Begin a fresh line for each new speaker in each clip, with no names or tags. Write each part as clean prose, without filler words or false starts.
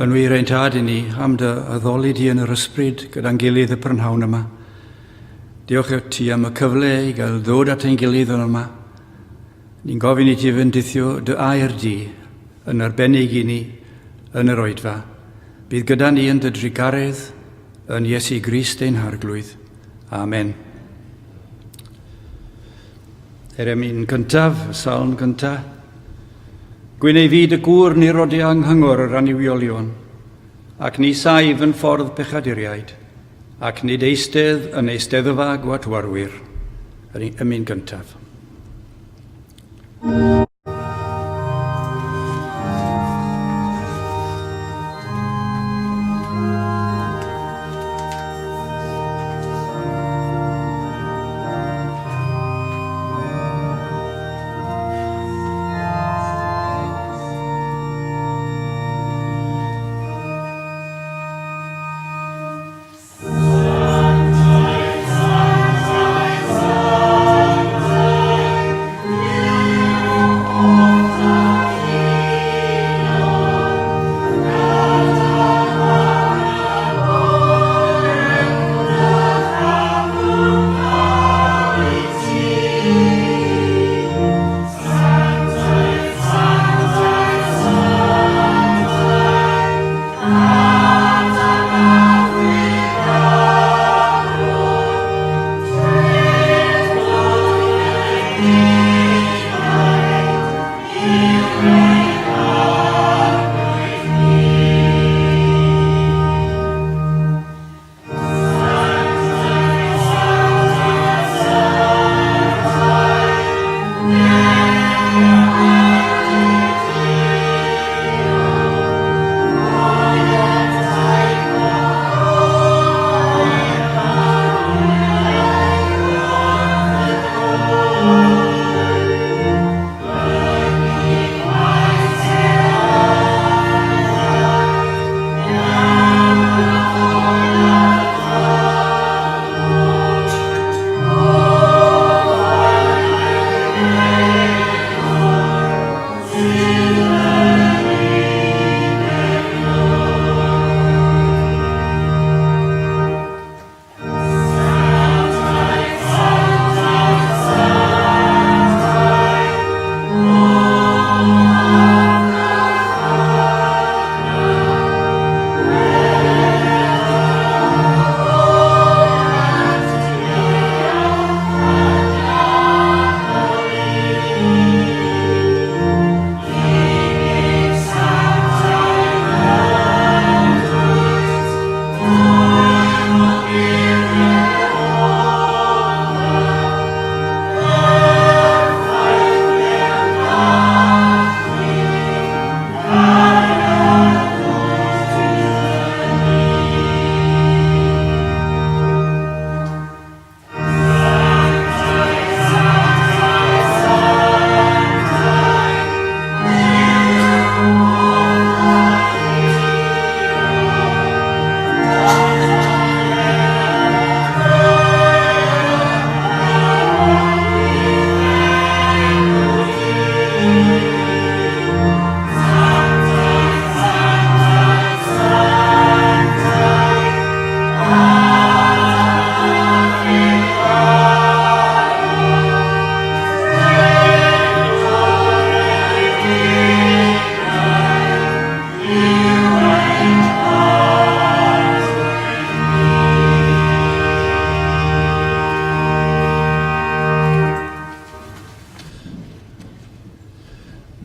Yn wir ein tad i ni am dy addoli di yn yr ysbryd gyda'n gilydd y prynhawn yma. Diolch i ti am y cyfle i gael ddod at ein gilydd yn yma. Ni'n gofyn i ti fendithio dy air di yn arbennig i ni yn yr oedfa. Bydd gyda ni yn dy drugaredd yn Iesu Grist ein Harglwydd. Amen. Er emyn gyntaf, y salm gyntaf. Gwyn ei fyd y gŵr ni rodi anghyngor yr annuwiolion, ac ni saif yn ffordd pechaduriaid, ac nid eistedd yn eisteddfa gwatwarwyr. Yr emyn gyntaf.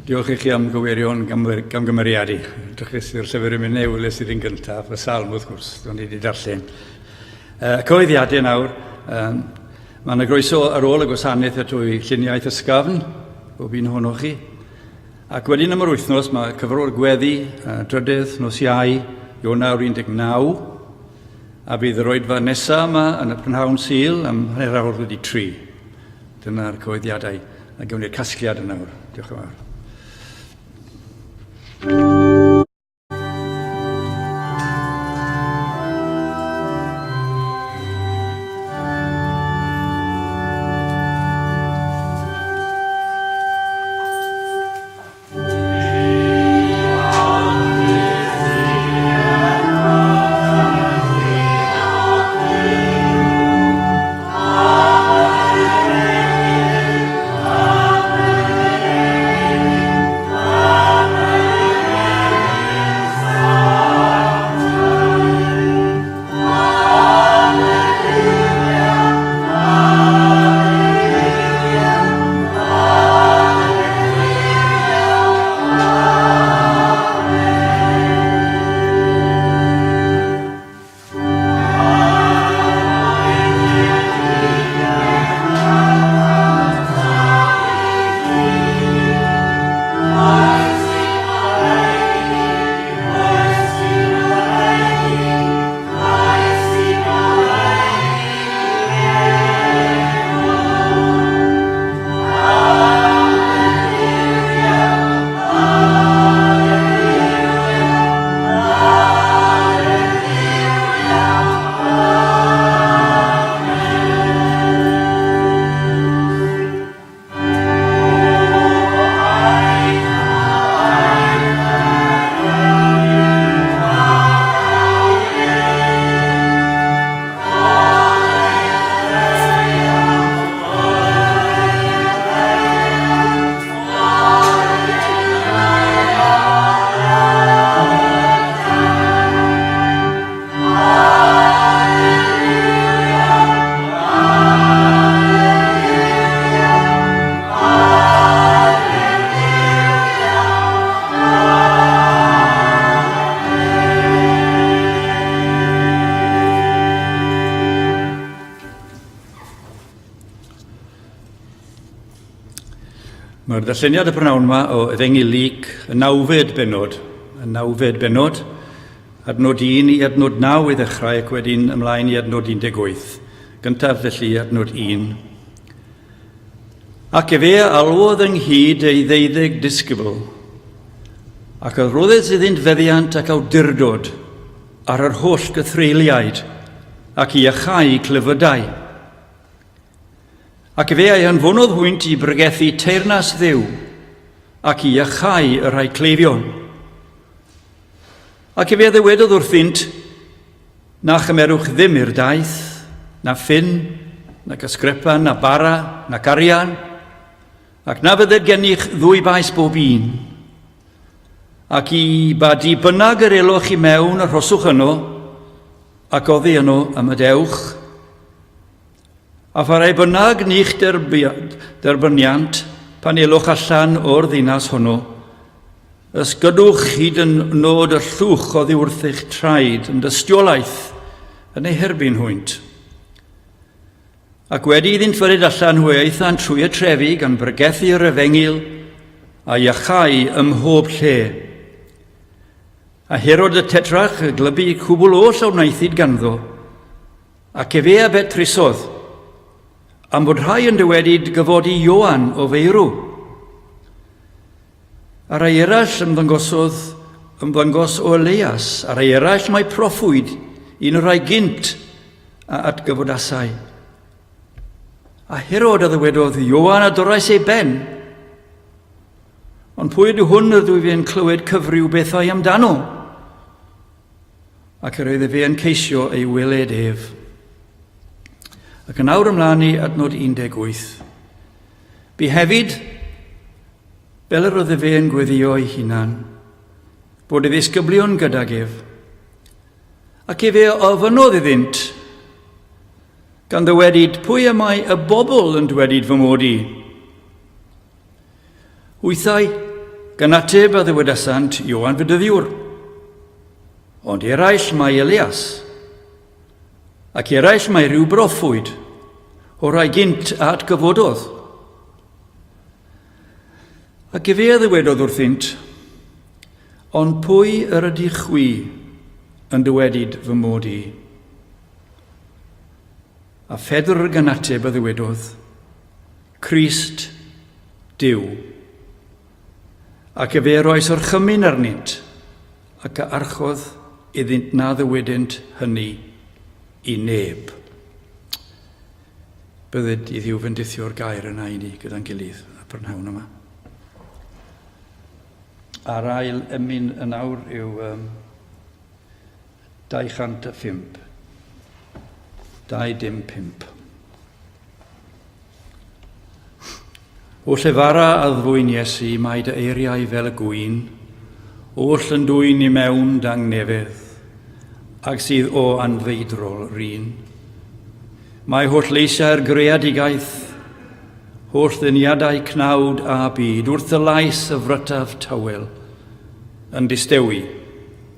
Diolch i chi am gywirion gamgymeriadu. Drychus i'r llyfr yn mynd newydd sydd yn gyntaf, y salm wrth gwrs, do'n i wedi darllen. Uh, cyhoeddiadau nawr, um, mae yna groeso ar ôl y gwasanaeth at o'i lluniaeth ysgafn, bob un ohonoch chi. Ac wedyn am yr wythnos mae cyfrol gweddi, drydedd, nos Iau, Ionawr 19, a bydd yr oedfa nesaf yma yn y prynhawn Sul am hanner awr wedi tri. Dyna'r cyhoeddiadau. A gewn ni'r casgliad yn awr. Diolch yn fawr. Mae'r darlleniad y prynawn yma o Efengyl Luc, y nawfed bennod, y nawfed bennod, adnod 1 i adnod 9 i ddechrau ac wedyn ymlaen i adnod 18. Gyntaf felly adnod 1. Ac efe a alwodd ynghyd ei ddeuddeg disgybl, ac a roddes iddynt feddiant ac awdurdod ar yr holl gythreuliaid, ac i iachau clefydau. Ac efe a'i anfonodd hwynt i bregethu teyrnas Dduw ac i iachau y rhai cleifion. Ac efe a ddywedodd wrthynt, Na chymerwch ddim i'r daith, na ffyn, nac ysgrepan, na bara, nac arian, ac na fydded gennych ddwy bais bob un. Ac i ba di bynnag yr eloch i mewn, arhoswch yno, ac oddi yno ymadewch. A pha rai bynnag ni'ch derbyniant pan elwch allan o'r ddinas honno, ysgydwch hyd yn nod y llwch oddi wrth eich traed yn dystiolaeth yn eu herbyn hwynt. Ac wedi iddynt fyrryd allan hwy aethant trwy y trefi gan bregethu yr efengyl a iachau ym mhob lle. A Herod y tetrarch y glybu cwbl oll a wnaethid ganddo, Ac efe a betrusodd, am fod rhai yn dywedyd gyfodi Ioan o feirw. A rhai eraill ymddangosodd ymddangos o Elias, a rhai eraill mae proffwyd, un o'r rhai gynt a atgyfodasai. A Herod a ddywedodd, Ioan a dorrais ei ben. Ond pwy ydy hwn yr ydw i fi'n clywed cyfryw bethau amdano? Ac yr oedd efe yn ceisio ei weled ef. Ac yn awr ymlaen i adnod 18. Bu hefyd, fel yr oedd efe yn gweddio ei hunan, bod ei ddisgyblion gydag ef, ac efe a ofynnodd iddynt, gan ddywedyd, pwy y mae y bobl yn dwedyd fy mod i? Hwythau, gan ateb a ddywedasant, Ioan Fedyddiwr. Ond eraill mae Elias, ac eraill mae rhyw broffwyd, o rai gynt a atgyfododd. Ac efe a ddywedodd wrthynt, Ond pwy yr ydych chwi yn dywedyd fy mod i? A Phedr gan ateb a ddywedodd, Crist, Duw. Ac efe a roes orchymyn arnynt, ac a archodd iddynt na ddywedent hynny i neb. Bydded i Dduw fendithio'r gair yna i ni gyda'n gilydd y prynhawn yma. A'r ail emyn yn awr yw um, 205. 205. O llefara a ddwyn Iesu, mae dy eiriau fel y gwin, oll yn dwyn i mewn dangnefedd, ag sydd o anfeidrol rin. Mae holl leisiau'r greadigaeth, holl ddyniadau cnawd a byd, wrth y lais y frytaf tawel, yn distewi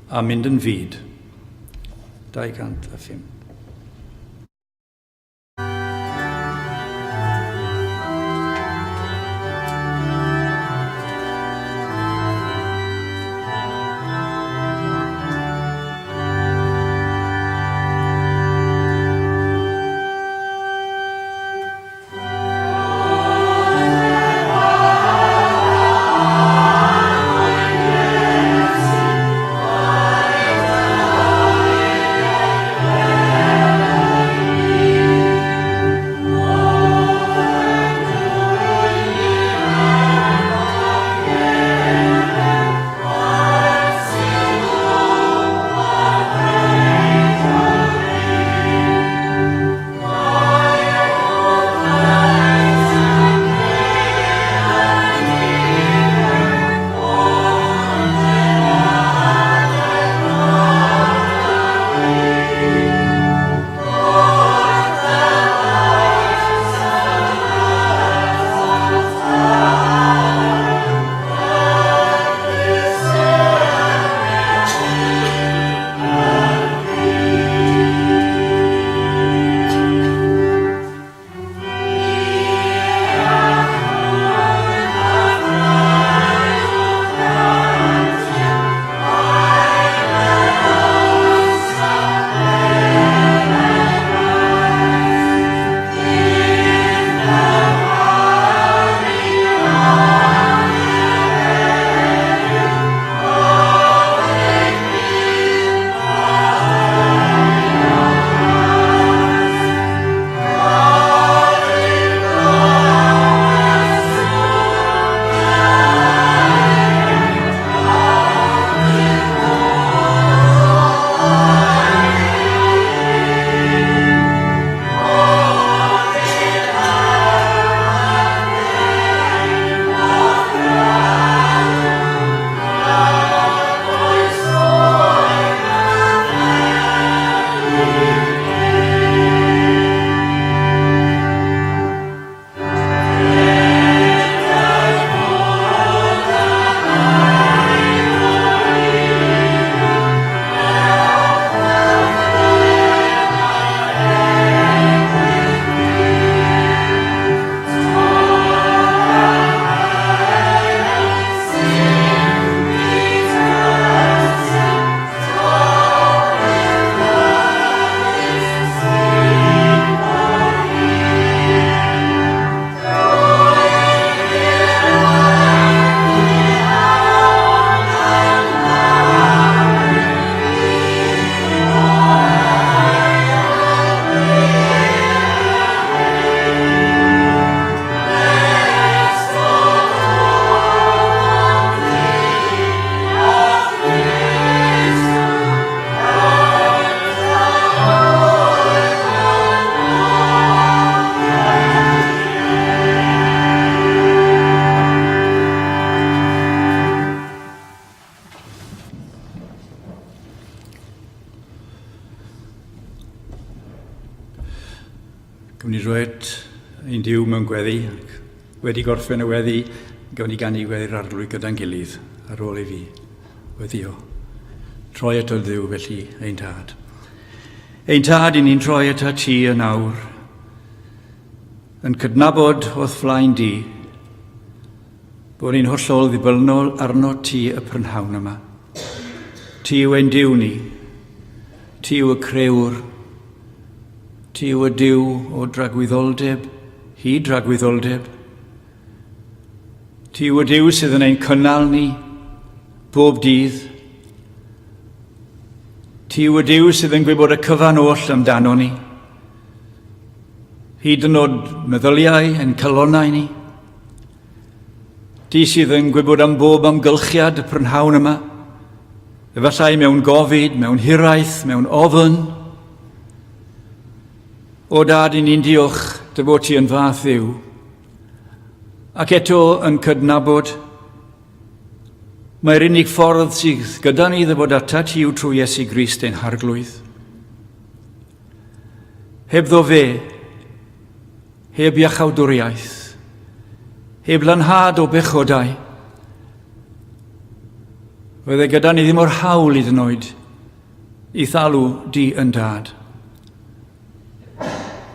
a mynd yn fud. 205. Gawn ni droi at ein Duw mewn gweddi. Ac wedi gorffen y weddi, gawn ni ganu gweddi'r Arglwydd gyda'n gilydd ar ôl i fi weddio. Troi at o Dduw felly, ein Tad. Ein Tad, i ni'n troi at ti yn awr, yn cydnabod o'th flaen di, bod ni'n hollol ddibynnol arno ti y prynhawn yma. Ti yw ein Duw ni. Ti yw y crewr. Ti yw y Duw o dragwyddoldeb hyd dragwyddoldeb. Ti yw y Duw sydd yn ein cynnal ni bob dydd. Ti yw y Duw sydd yn gwybod y cyfan oll amdano ni. Hyd yn oed meddyliau ein calonnau ni. Ti sydd yn gwybod am bob amgylchiad y prynhawn yma. Efallai mewn gofid, mewn hiraeth, mewn ofn. O Dad, i ni'n diolch dy fod ti yn fath Dduw. Ac eto yn cydnabod mae'r unig ffordd sydd gyda ni ddyfod atat ti yw trwy Iesu Grist ein Harglwydd. Hebddo fe, heb iachawdwriaeth, heb lanhad o bechodau, fydde gyda ni ddim o'r hawl hyd yn oed i thalu di yn dad.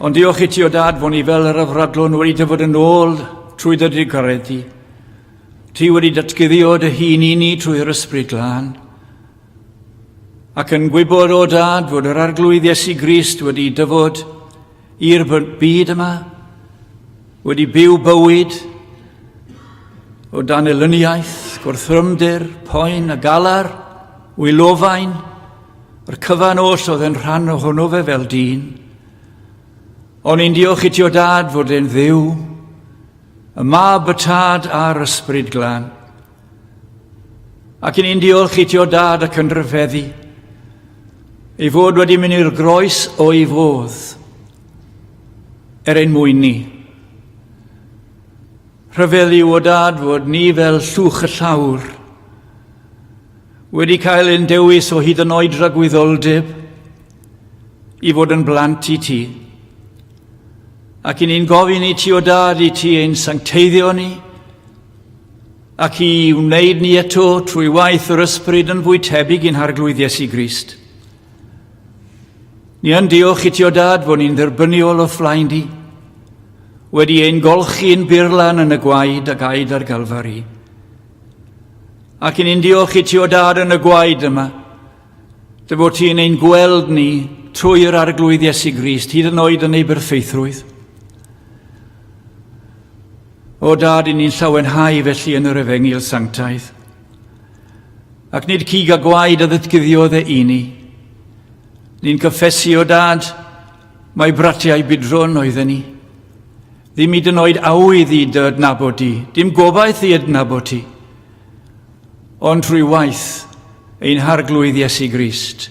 Ond diolch i ti o dad fod ni fel yr afradlon wedi dyfod yn ôl trwy dy drugaredd di. Ti wedi datguddio dy hun i ni trwy'r Ysbryd Glân. Ac yn gwybod o dad fod yr Arglwydd Iesu Grist wedi dyfod i'r byd yma, wedi byw bywyd o dan elyniaeth, gwrthrymder, poen a galar, wylofain, yr cyfan oll oedd yn rhan ohono fe fel dyn. Ond i'n diolch i ti o dad fod e'n ddiw, y mab y tad a'r ysbryd glân. Ac i ni'n diolch i ti o dad ac yn rhyfeddu ei fod wedi mynd i'r groes o'i fodd er ein mwyn ni. Rhyfedd yw o dad fod ni fel llwch y llawr wedi cael ein dewis o hyd yn oed dragwyddoldeb i fod yn blant i ti. Ac i ni'n gofyn i ti o dad i ti ein sancteiddio ni, ac i wneud ni eto trwy waith yr Ysbryd yn fwy tebyg i'n Harglwydd Iesu Grist. Ni yn diolch i ti o dad fod ni'n dderbyniol o flaen di, wedi ein golchi'n burlan yn y gwaed a gaed ar Galfari. Ac i ni'n diolch i ti o dad yn y gwaed yma, dy fod ti'n ein gweld ni trwy yr Arglwydd Iesu Grist, hyd yn oed yn ei berffeithrwydd. O Dad, i ni'n llawenhau felly yn yr Efengyl sanctaidd. Ac nid cig a gwaed a ddatguddiodd e i ni. Ni'n cyffesu o Dad, mae bratiau budron oedden ni. Ddim hyd yn oed awydd i dy adnabod di, dim gobaith i adnabod ti. Ond trwy waith ein Harglwydd Iesu Grist.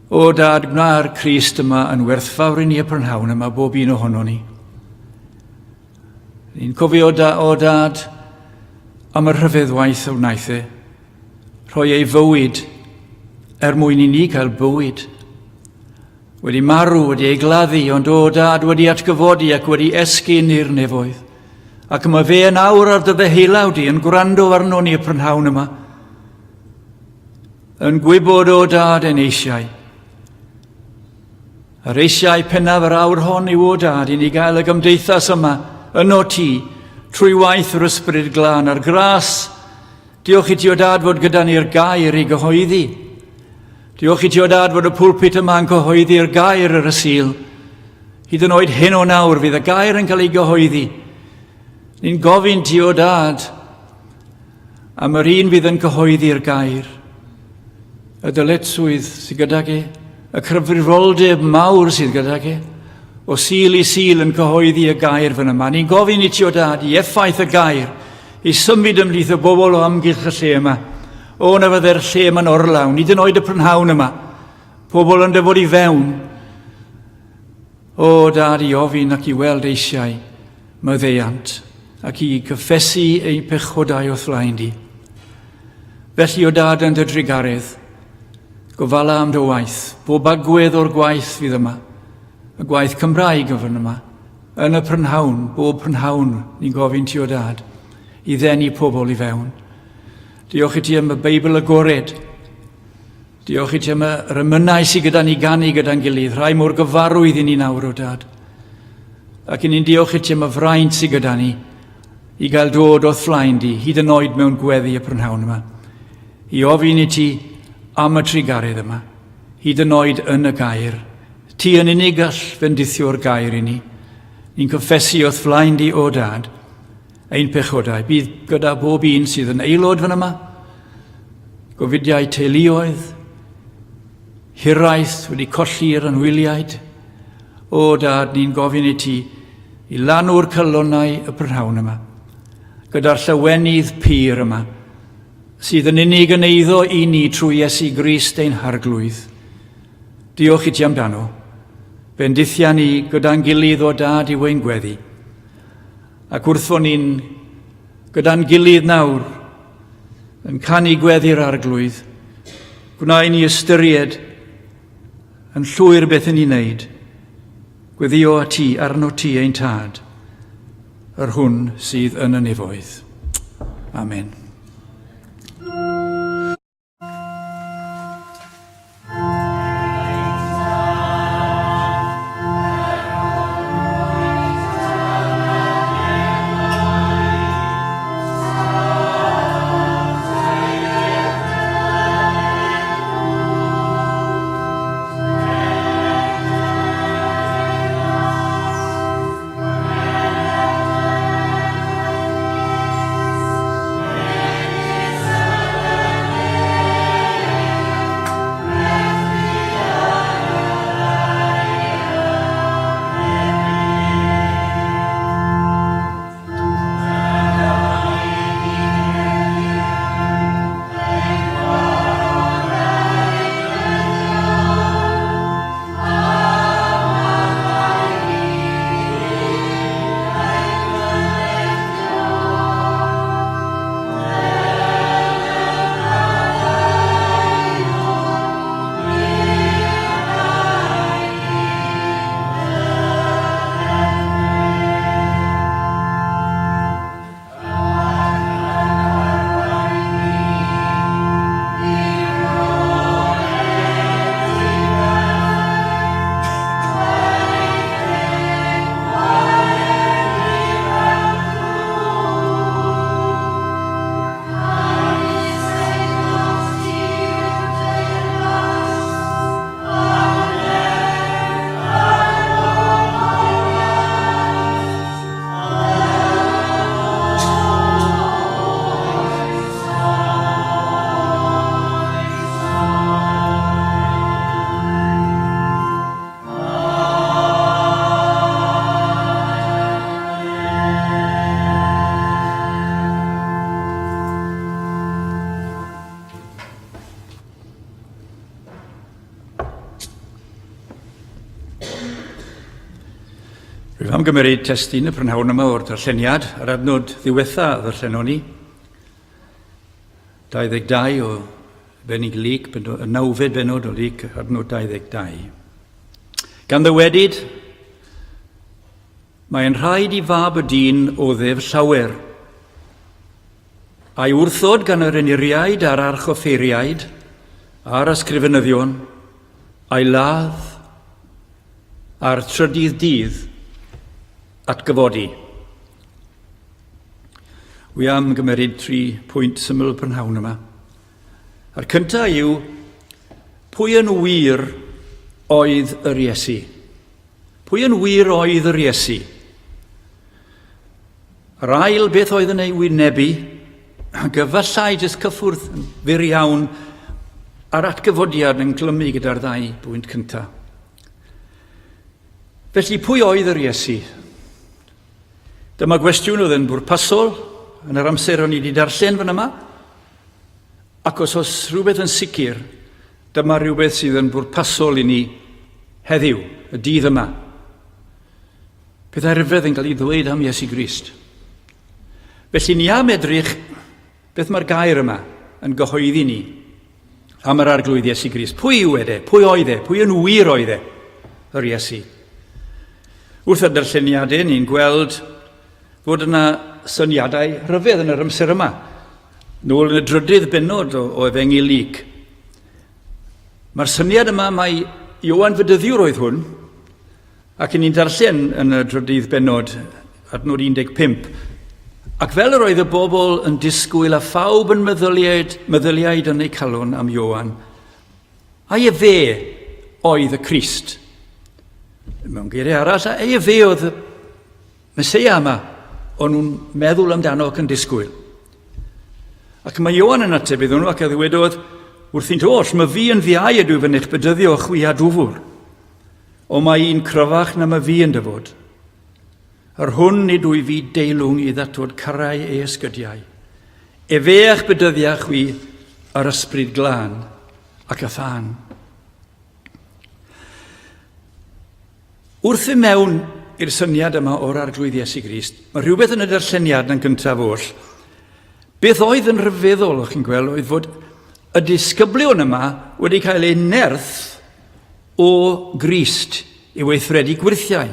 O Dad, gwna'r Crist yma yn werthfawr i ni y prynhawn yma, bob un ohono ni. Ni'n cofio da, o Dad am y rhyfedd waith a wnaeth e, rhoi ei fywyd er mwyn i ni cael bywyd. Wedi marw, wedi ei gladdu, ond o Dad wedi atgyfodi ac wedi esgyn i'r nefoedd. Ac mae fe yn awr ar dy ddeheulaw di yn gwrando arno ni y prynhawn yma. Yn gwybod o Dad ein eisiau. Yr eisiau pennaf yr awr hon yw o Dad i ni gael y gymdeithas yma, yno ti, trwy waith yr Ysbryd Glân a'r gras. Diolch i ti o Dad fod gyda ni'r gair i gyhoeddi. Diolch i ti o Dad fod y pwlpit yma yn cyhoeddi'r gair yr y Sul. Hyd yn oed hyn o nawr fydd y gair yn cael ei gyhoeddi. Ni'n gofyn ti o Dad am yr un fydd yn cyhoeddi'r gair, y dyletswydd sydd gydag e, y cyfrifoldeb mawr sydd gydag e, o Sul i Sul yn cyhoeddi y gair fan yma. Ni'n gofyn i ti o Dad i effaith y gair i symud ymhlith y bobl o amgylch y lle yma. O, na fydde'r lle yma'n orlawn, nid yn oed y prynhawn yma. Pobl yn dyfod i fewn. O, Dad, i ofyn ac i weld eisiau maddeuant ac i gyffesu eu pechodau o'th flaen di. Felly, o Dad, yn dy drugaredd, gofala am dy waith, bob agwedd o'r gwaith fydd yma. y gwaith Cymraeg yn fan yma. Yn y prynhawn, bob prynhawn, ni'n gofyn ti o dad i ddenu pobl i fewn. Diolch i ti am y Beibl agored. Diolch i ti am yr emynau sydd gyda ni ganu gyda'n gilydd, rhai mor gyfarwydd i ni nawr o dad. Ac i ni'n diolch i ti am y fraint sydd gyda ni i gael dod o'th flaen di, hyd yn oed mewn gweddi y prynhawn yma. I ofyn i ti am y trugaredd yma, hyd yn oed yn y gair. Ti yn unig all fendithio'r gair i ni. Ni'n cyffesu o'th flaen di, o dad, ein pechodau. Bydd gyda bob un sydd yn aelod fan yma, gofidiau teuluoedd, hiraeth wedi colli'r anwyliaid. O dad, ni'n gofyn i ti i lanw'r calonnau y prynhawn yma, gyda'r llawenydd pur yma, sydd yn unig yn eiddo i ni trwy Iesu Grist ein Harglwydd. Diolch i ti amdano. Bendithia ni gyda'n gilydd o dad i wein gweddi. Ac wrth fo ni'n gyda'n gilydd nawr yn canu gweddi'r Arglwydd, gwna i ni ystyried yn llwyr beth yn ni'n wneud. Gweddio a ti, arno ti ein tad, yr hwn sydd yn y nefoedd. Amen. Rwyf am gymryd testun y prynhawn yma o'r darlleniad, yr adnod ddiwetha a ddarllenon ni. 22 o Benig Luc, y nawfed benod o Luc, adnod 22. Gan ddywedyd, mae'n rhaid i fab y dyn oddef llawer, a'i wrthod gan yr enuriaid a'r archoffeiriaid a'r ysgrifenyddion, a'i ladd a'r trydydd dydd atgyfodi. Wi am gymeryd tri pwynt syml prynhawn yma. A'r cyntaf yw, pwy yn wir oedd yr Iesu? Pwy yn wir oedd yr Iesu? Yr ail beth oedd yn ei wynebu, ac efallai jyst cyffwrdd yn fyr iawn a'r atgyfodiad yn glymu gyda'r ddau bwynt cyntaf. Felly, pwy oedd yr Iesu? Dyma gwestiwn oedd yn bwrpasol yn yr amser o'n i wedi darllen fan yma. Ac os oes rhywbeth yn sicr, dyma rhywbeth sydd yn bwrpasol i ni heddiw, y dydd yma. Pethau rhyfedd yn cael ei ddweud am Iesu Grist. Felly ni am edrych beth mae'r gair yma yn gyhoeddi ni am yr arglwydd Iesu Grist. Pwy yw e? Pwy oedd e? Pwy yn wir oedd e? Yr Iesu. Wrth y darlleniadau, ni'n gweld fod yna syniadau rhyfedd yn yr amser yma. Nôl yn y drydydd bennod o, o Efengyl Luc. Mae'r syniad yma mai Ioan Fedyddiwr oedd hwn, ac ni'n darllen yn y drydydd bennod, adnod 15, ac fel yr oedd y bobl yn disgwyl a phawb yn meddyliaid, meddyliaid yn eu calon am Ioan, Ai efe oedd y Crist? Mewn geiriau arall, ai efe oedd y Meseia yma? O'n nhw'n meddwl amdano ac yn disgwyl. Ac mae Ioan yn ateb iddyn nhw ac a ddywedodd wrthynt oll, mae fi yn ddiau ydw fy eich bedyddio chwi a dwfr. O mae un cryfach na mae fi yn dyfod. Yr hwn nid wyf fi deilwng i ddatod carau ei esgydiau. Efe a'ch bedyddia chwi yr ysbryd glân ac y thân. Wrth i mewn i'r syniad yma o'r Arglwydd Iesu Grist, mae rhywbeth yn y darlleniad yn gyntaf oll. Beth oedd yn rhyfeddol, o'ch chi'n gweld, oedd fod y disgyblion yma wedi cael eu nerth o Grist i weithredu gwyrthiau.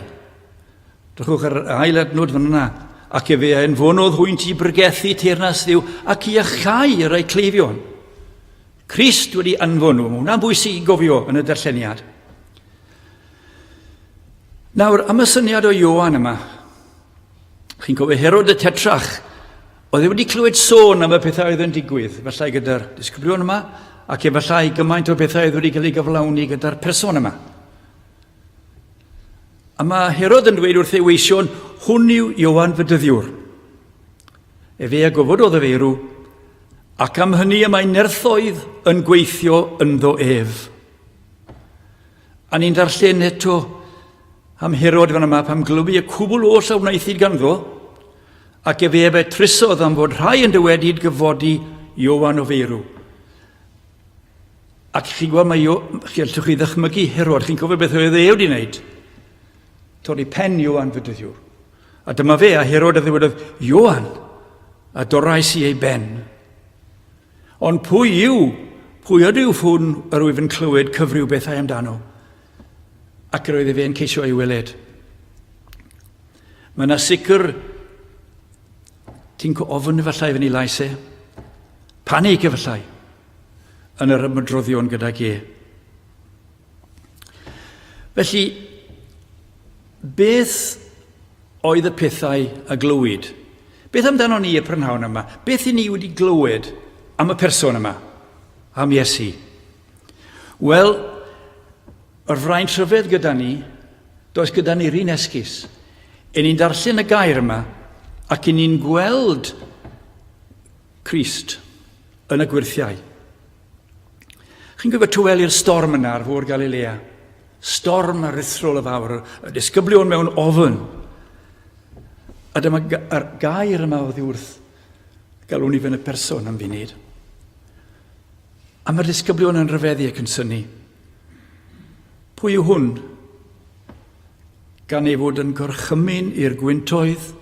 Drychwch ar yr ail adnod fan yna. Ac efe a enfonodd hwynt i bregethu teyrnas Dduw ac i achau yr ei cleifion. Crist wedi anfon nhw. Mae hwnna'n bwysig i gofio yn y darlleniad. Nawr, am y syniad o Ioan yma, chi'n cofio Herod y Tetrach, oedd e wedi clywed sôn am y pethau oedd yn digwydd, efallai gyda'r disgyblion yma, ac efallai gymaint o bethau oedd wedi cael ei gyflawni gyda'r person yma. A mae Herod yn dweud wrth ei weision, hwn yw Ioan Fydyddiwr. Efe a gofododd y feirw, ac am hynny y mae nerthoedd yn gweithio ynddo ef. A ni'n darllen eto am Herod fan yma pam glybu y cwbl oll a wnaethid ganddo, ac efe a betrusodd am fod rhai yn dywedyd gyfodi Ioan o feirw. Ac chi'n gweld, mae o, chi allwch chi ddychmygu Herod, chi'n cofio beth oedd e wedi wneud? Torri pen Ioan Fydyddiwr. A dyma fe, a Herod a ddywedodd, Ioan, a dorais i ei ben. Ond pwy yw, pwy ydyw hwn yr wyf yn clywed cyfryw bethau amdano? Ac yr oedd efe yn ceisio ei weled. Mae yna sicr, ti'n ofyn efallai fyny lais e, panig efallai, yn yr ymdroddion gydag e. Felly, beth oedd y pethau a glywyd? Beth amdano ni y prynhawn yma? Beth i ni wedi glywed am y person yma? Am Iesu? Wel, yr fraint rhyfedd gyda ni, does gyda ni'r un esgus. I ni'n darllen y gair yma ac i ni'n gweld Crist yn y gwyrthiau. Chi'n gwybod tyweli'r storm yna ar fôr Galilea? Storm aruthrol y fawr, y disgyblion mewn ofn. A dyma yr gair yma oddi wrth galwn i fyny person am funud. A mae'r disgyblion yn rhyfeddu ac yn synnu. Pwy yw hwn? Gan ei fod yn gorchymyn i'r gwyntoedd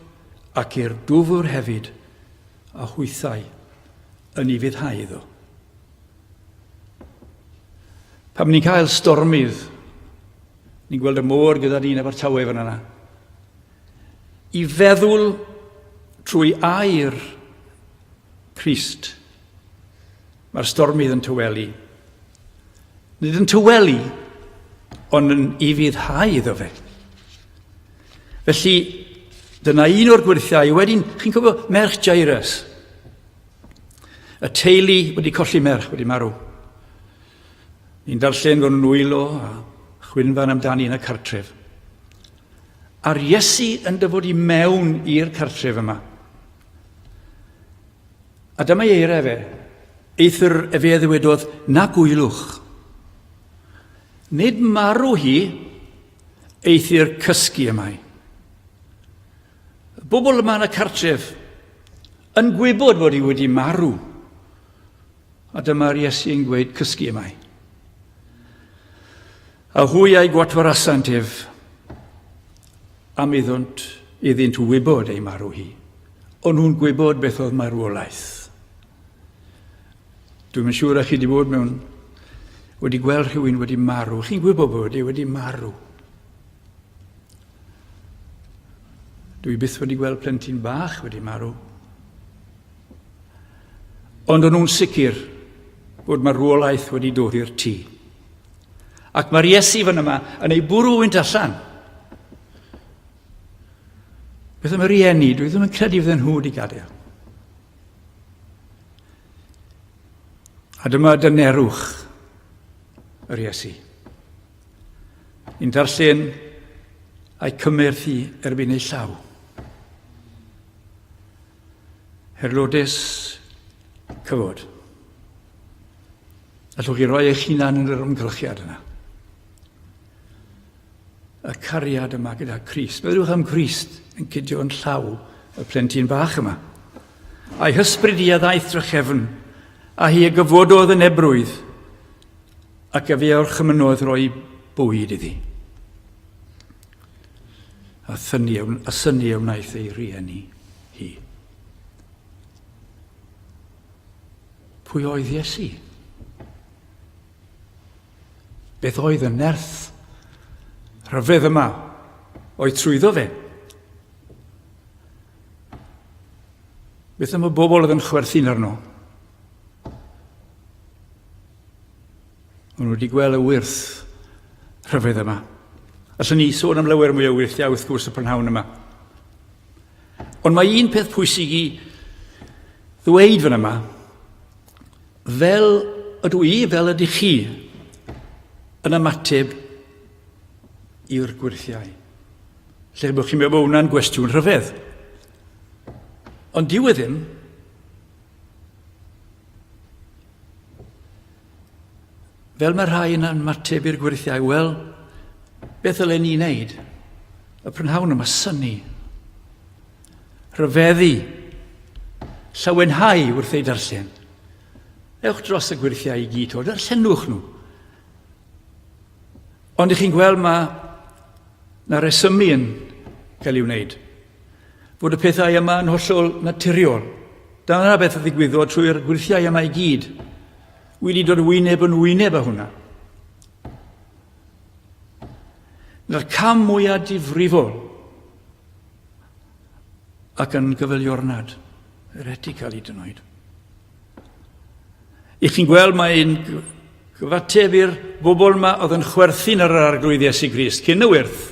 ac i'r dwfr hefyd a hwythau yn ufuddhau iddo. Pam ni'n cael stormydd, ni'n gweld y môr gyda ni'n Abertawe fan yna, i feddwl trwy air Crist, mae'r stormydd yn tywelu. Nid yn tywelu, ond yn ufuddhau iddo fe. Felly, dyna un o'r gwyrthiau. Wedyn, chi'n cofio merch Jairus? Y teulu wedi colli merch, wedi marw. Ni'n darllen fod nhw'n wylo a chwynfan amdani yn y cartref. A'r Iesu yn dyfod i mewn i'r cartref yma. A dyma ei eiriau fe. Eithr efe a ddywedodd, na gwylwch. Nid marw hi, eithr cysgu y mae. Y bobl yma yn y cartref yn gwybod fod hi wedi marw. A dyma'r Iesu yn gweud, cysgu y mae. A hwy a'i gwatwarasant ef am iddynt, iddynt wybod ei marw hi. O'n nhw'n gwybod beth oedd marwolaeth. Dwi'm yn siŵr a chi wedi bod mewn... wedi gweld rhywun wedi marw. Chi'n gwybod bod e wedi marw. Dwi byth wedi gweld plentyn bach wedi marw. Ond o'n nhw'n sicr bod marwolaeth wedi dod i'r tŷ. Ac mae'r Iesu fan yma yn ei bwrw wynt allan. Beth am y rieni? Dwi ddim yn credu fydden nhw wedi gadael. A dyma dynerwch yr Iesu. Ni'n darllen a'i cymerth hi erbyn ei llaw. Herlodes cyfod. Allwch chi roi eich hunan yn yr amgylchiad yna. Y cariad yma gyda Christ. Meddylwch am Christ yn cydio yn llaw y plentyn bach yma. A'i hysbryd i a ddaeth drachefn, a hi a gyfododd yn ebrwydd, ac efe a orchymynodd roi bwyd iddi. A, thynnu, a synnu a wnaeth ei rhieni hi. Pwy oedd Iesu? Beth oedd y nerth rhyfedd yma oedd trwyddo fe? Beth am y bobl oedd yn chwerthin arno? O'n nhw wedi gweld y wyrth rhyfedd yma. Allwn ni sôn am lawer mwy o wyrthiau wrth gwrs y prynhawn yma. Ond mae un peth pwysig i ddweud fan yma, fel ydw i, fel ydych chi, yn ymateb i'r gwyrthiau. Lle bod chi'n meddwl bod hwnna'n gwestiwn rhyfedd. Ond dyw e ddim. Fel mae rhai yn ymateb i'r gwirthiau, wel, beth ddylen ni wneud? Y prynhawn yma, synnu, rhyfeddu, llawenhau wrth ei darllen. Ewch dros y gwirthiau i gyd, o, darllenwch nhw. Ond ych chi'n gweld mae na resymu yn cael ei wneud. Fod y pethau yma yn hollol naturiol. Dyna beth a ddigwyddodd trwy'r gwirthiau yma i gyd. Wedi dod wyneb yn wyneb â hwnna. Na'r cam mwyaf difrifol ac yn gyfeiliornad, heretical hyd yn oed. I chi'n gweld mae'n gyfateb i'r bobl yma oedd yn chwerthin ar yr arglwydd Iesu Grist cyn y wyrth.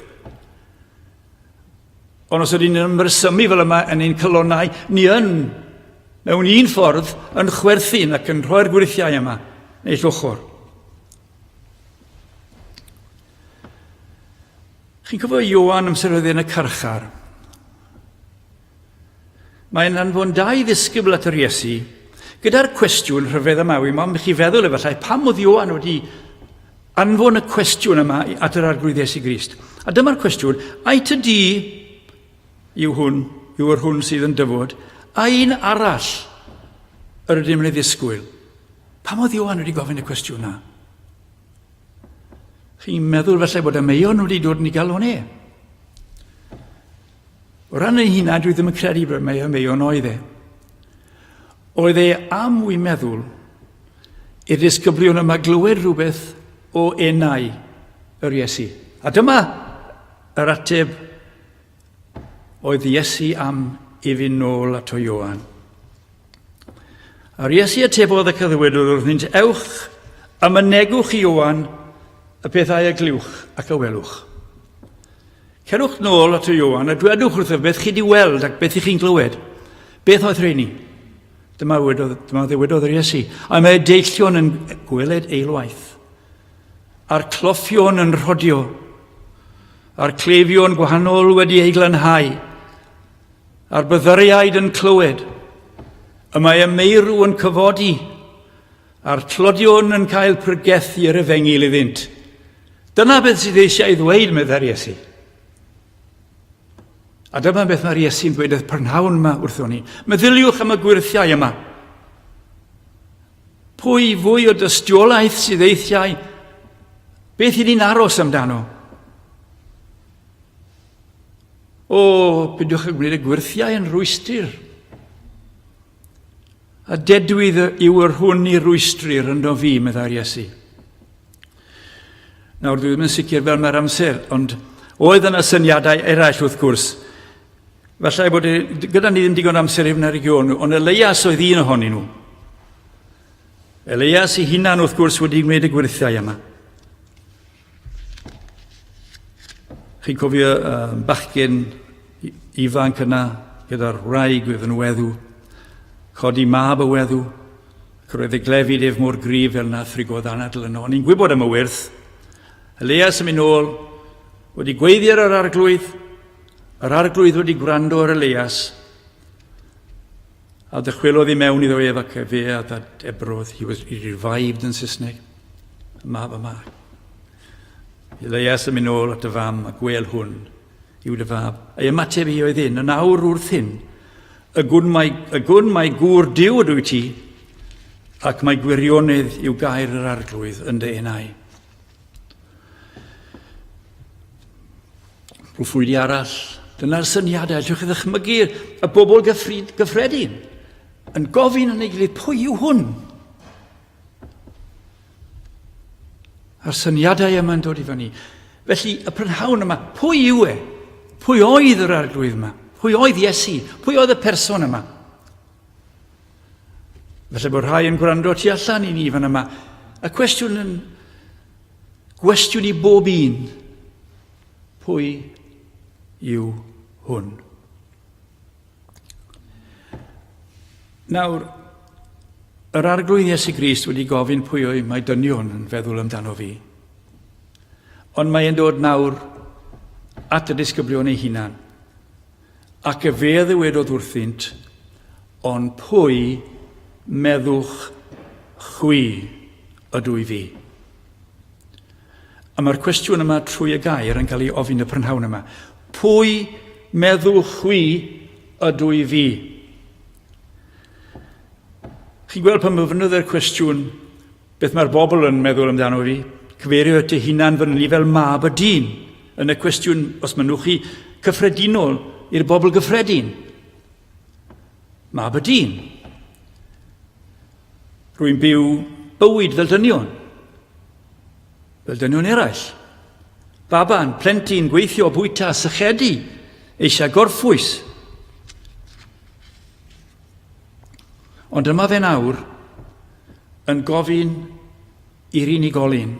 Ond os ydyn ni'n ymresymu fel yma yn ein calonnau, ni yn, mewn un ffordd, yn chwerthin ac yn rhoi'r gwrithiau yma, neu ochr. Chi'n cofio Ioan amser oedd yn y carchar? Mae'n anfon dau ddisgybl at yr Iesu gyda'r cwestiwn rhyfedd yma. Wi'n am chi feddwl efallai pam oedd Ioan wedi anfon y cwestiwn yma at yr Arglwydd Iesu Grist. A dyma'r cwestiwn, ai ty di yw hwn, yw yr hwn sydd yn dyfod, a un arall yr ydym yn ei ddisgwyl? Pam oedd Ioan wedi gofyn y cwestiwn yna? Chi'n meddwl felly bod y meion wedi dod yn ei galon e? O ran ei hunan, dwi ddim yn credu bod mai amheuon oedd e. Oedd e am, wy'n meddwl, i'r disgyblion yma glywed rhywbeth o enau yr Iesu. A dyma yr ateb oedd Iesu am i fynd nôl ato Ioan. A'r Iesu atebodd ac a ddywedodd wrthynt, Ewch a mynegwch i Ioan y pethau a glywch ac a welwch. Cerwch nôl at Ioan a dwedwch wrtho beth chi wedi weld ac beth i chi'n glywed. Beth oedd rheini? Dyma, wedodd, dyma ddywedodd yr Iesu. A mae deillion yn gweled eilwaith, a'r cloffion yn rhodio, a'r cleifion gwahanol wedi eu glanhau, a'r byddariaid yn clywed, y mae y meirw yn cyfodi, a'r tlodion yn cael pregethu yr efengyl iddynt. Dyna beth sydd eisiau ei ddweud, meddai'r Iesu. A dyma beth mae'r Iesu'n dweud y prynhawn yma wrthon ni. Meddyliwch am y gwirthiau yma. Pwy fwy o dystiolaeth sydd eisiau? Beth i ni'n aros amdano? O, peidiwch â gwneud y gwirthiau yn rwystr. A dedwydd yw yr hwn i rwystrir ynddo fi, meddai'r Iesu. Nawr, dwi ddim yn sicr fel mae'r amser, ond oedd yna syniadau eraill wrth gwrs. Falle bod e, gyda ni ddim digon amser i fynd ar eu nhw, ond Elias oedd un ohonyn nhw. Elias ei hunan wrth gwrs wedi gwneud y gwirthiau yma. Chi'n cofio um, bachgen ifanc yna gyda'r wraig oedd yn weddw, codi mab y weddw, ac roedd y glefyd ef mor gryf fel na thrigodd anadl yno. O'n i'n gwybod am y wyrth. Elias yn mynd nôl, wedi gweiddi ar yr arglwydd, yr arglwydd wedi gwrando ar Elias, a dychwelodd i mewn iddo ef ac fe a ddadebrodd, he was he revived yn Saesneg, y mab yma. Elias yn mynd nôl at y fam a gwel hwn yw dy fab. Ei ymateb hi oedd hyn, yn awr wrth hyn, y gwn mai, y gwn mai gŵr Duw ydw i ti, ac mae gwirionedd yw gair yr arglwydd yn dy enau. Proffwydi arall, dyna'r syniadau, allwch chi ddychmygu y bobl gyffredin yn gofyn yn ei gilydd, pwy yw hwn? A'r syniadau yma'n dod i fyny. Felly, y prynhawn yma, pwy yw e? Pwy oedd yr arglwydd yma? Pwy oedd Iesu? Pwy oedd y person yma? Felly bod rhai yn gwrando tu allan i ni fan yma. Y cwestiwn yn gwestiwn i bob un. Pwy yw hwn? Nawr, yr Arglwydd Iesu Grist wedi gofyn pwy oedd mae dynion yn feddwl amdano fi. Ond mae e'n dod nawr at y disgyblion ei hunan. Ac y fe ddywedodd wrthynt, ond pwy meddwch chwi ydw i fi? A mae'r cwestiwn yma trwy y gair yn cael ei ofyn y prynhawn yma. Pwy meddwch chwi ydw i fi? Chi'n gweld pan myfynodd e'r cwestiwn beth mae'r bobl yn meddwl amdano fi? Cyfeirio at ei hunan fan ni fel mab y dyn yn y cwestiwn, os mynnwch chi, cyffredinol i'r bobl gyffredin. Mab y dyn. Rwy'n byw bywyd fel dynion. Fel dynion eraill. Baban, plentyn, gweithio, bwyta, sychedu, eisiau gorffwys. Ond dyma fe nawr yn gofyn i'r unigolyn,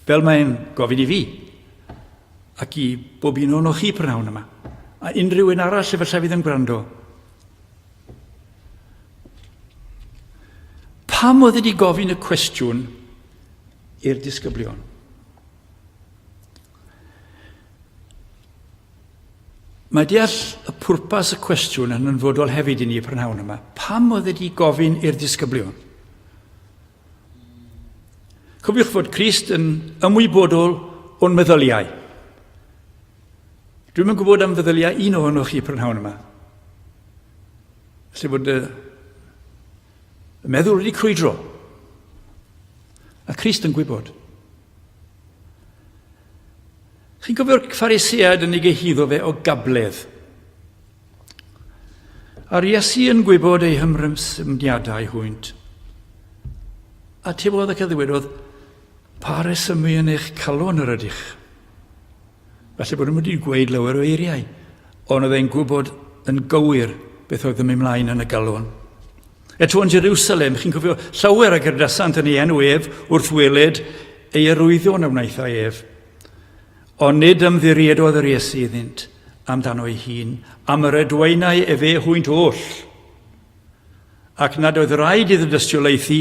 fel mae'n gofyn i fi, ac i bob un ohonoch chi prynhawn yma, a unrhyw un arall efallai fydd yn gwrando. Pam oedd wedi gofyn y cwestiwn i'r disgyblion? Mae deall y pwrpas y cwestiwn yn hanfodol hefyd i ni y prynhawn yma. Pam oedd wedi gofyn i'r disgyblion? Cofiwch fod Crist yn ymwybodol o'n meddyliau. Dwi'm yn gwybod am feddyliau un ohonoch chi prynhawn yma. Felly bod y, y meddwl wedi crwydro. A Crist yn gwybod. Chi'n cofio'r Phariseaid yn ei gyhuddo fe o gabledd. A'r Iesu yn gwybod eu hymrymsymiadau hwynt. A tebodd ac a ddywedodd, pa resymu yn eich calon yr ydych? Falle bod nhw wedi gweud lawer o eiriau, ond oedd e'n gwybod yn gywir beth oedd yn mynd mlaen yn y galon. Eto yn Jerusalem, chi'n cofio llawer a gerdasant yn ei enw ef wrth weled ei arwyddion a wnaethai ef. Ond nid ymddiriedodd yr Iesu iddynt amdano ei hun, am yr edwaenai efe hwynt oll, ac nad oedd rhaid iddo dystiolaethu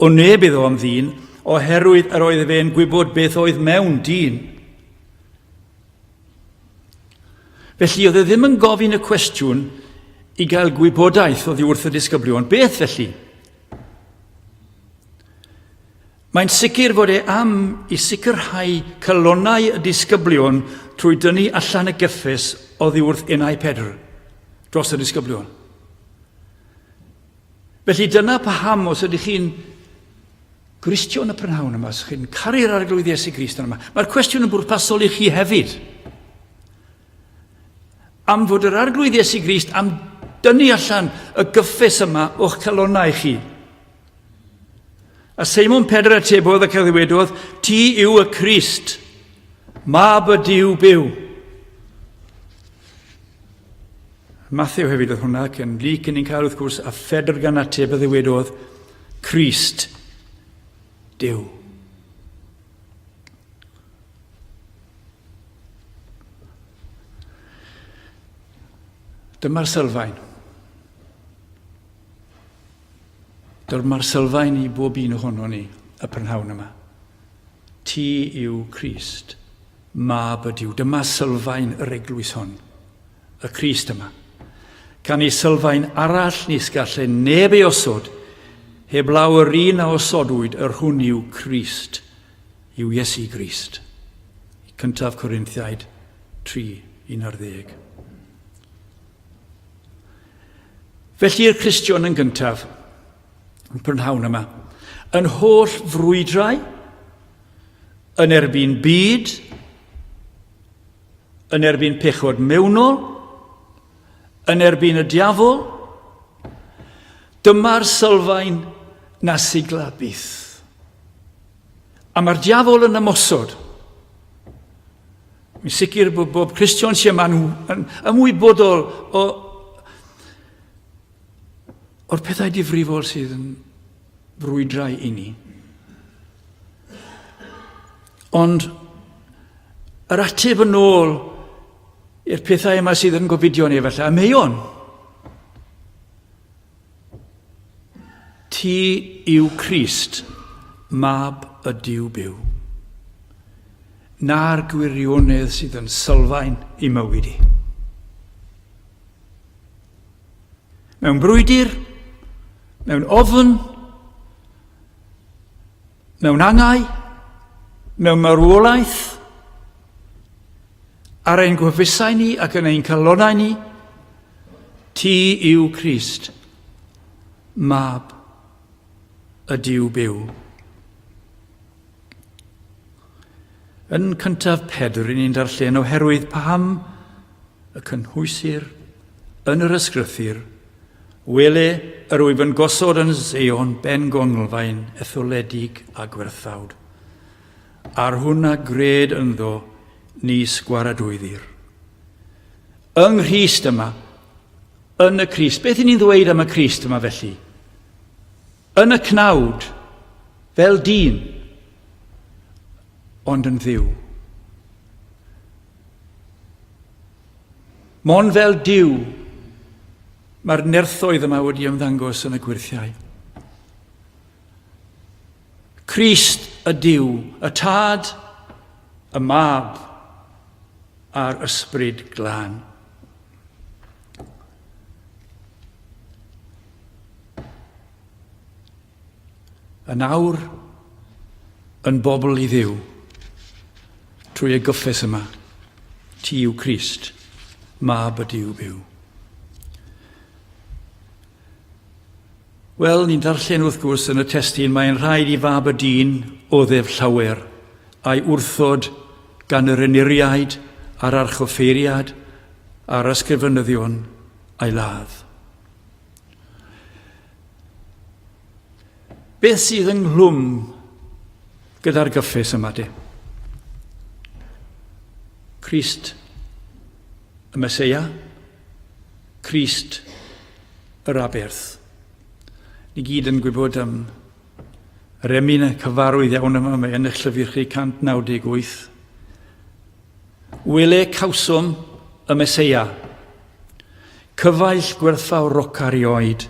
o neb iddo am ddyn, oherwydd yr oedd efe yn gwybod beth oedd mewn dyn. Felly oedd e ddim yn gofyn y cwestiwn i gael gwybodaeth oddi wrth y disgyblion. Beth felly? Mae'n sicr fod e am i sicrhau calonnau y disgyblion trwy dynnu allan y gyffes oddi wrth enau Pedr dros y disgyblion. Felly dyna paham os ydych chi'n Gristion y prynhawn yma, os chi'n caru'r Arglwydd Iesu Grist yma, mae'r cwestiwn yn bwrpasol i chi hefyd. Am fod yr Arglwydd Iesu Grist am dynnu allan y gyffes yma o'ch calonnau chi. A Seimon Pedr atebodd ac a ddywedodd, Ti yw y Crist, mab y Duw byw. Matthew hefyd oedd hwnna, ac yn Luc yn ni'n cael wrth gwrs, a Phedr gan ateb a ddywedodd, Crist, Duw. Dyma'r sylfaen. Dyma'r sylfaen i bob un ohono ni y prynhawn yma. Ti yw Crist, mab y Duw. Dyma sylfaen yr eglwys hon, y Crist yma. Gan ei sylfaen arall nis galle neb ei osod, heblaw yr un a osodwyd, yr hwn yw Crist, yw Iesu Grist. Cyntaf Corinthiaid 3, 11. Felly'r Cristion yn gyntaf, yn prynhawn yma, yn holl frwydrau, yn erbyn byd, yn erbyn pechod mewnol, yn erbyn y diafol, dyma'r sylfaen na sigla byth. A mae'r diafol yn ymosod. Mae'n sicr bod bob Cristion sy'n yma'n yn ymwybodol o, o'r pethau difrifol sydd yn frwydrau i ni. Ond yr ateb yn ôl i'r pethau yma sydd yn gofidio ni efallai, amheuon. Ti yw Crist, Mab y Duw byw. Na'r gwirionedd sydd yn sylfaen i mywyd i. Mewn brwydr, mewn ofn, mewn angau, mewn marwolaeth, ar ein gwefusau ni ac yn ein calonnau ni, Ti yw Crist, Mab y Duw byw. Yn cyntaf Pedr, i ni'n darllen oherwydd paham y cynhwysir yn yr ysgrythur, wele yr wyf yn gosod yn Seion ben gonglfaen etholedig a gwerthfawd, a'r hwn a gred ynddo nis gwaradwyddir. Yng Nghrist yma, yn y Crist. Beth i ni'n ddweud am y Crist yma felly? Yn y cnawd, fel dyn, ond yn ddiw. Mon fel diw, mae'r nerthoedd yma wedi ymddangos yn y gwyrthiau. Crist y Duw, y Tad, y Mab, a'r Ysbryd Glân. Yn awr, yn bobl i Dduw, trwy y gyffes yma, ti yw Crist, Mab y Duw byw. Wel, ni'n darllen wrth gwrs yn y testun, mae'n rhaid i fab y dyn oddef llawer, a'i wrthod gan yr enuriaid a'r archoffeiriad a'r ysgrifenyddion a'i ladd. Beth sydd ynghlwm gyda'r gyffes yma de? Crist y Meseia, Crist yr aberth. Ni gyd yn gwybod am yr emyn cyfarwydd iawn yma, mae yn eich llyfr chi 198. Wele cawsom y Meseia, cyfaill gwerthfawr rocar i oed.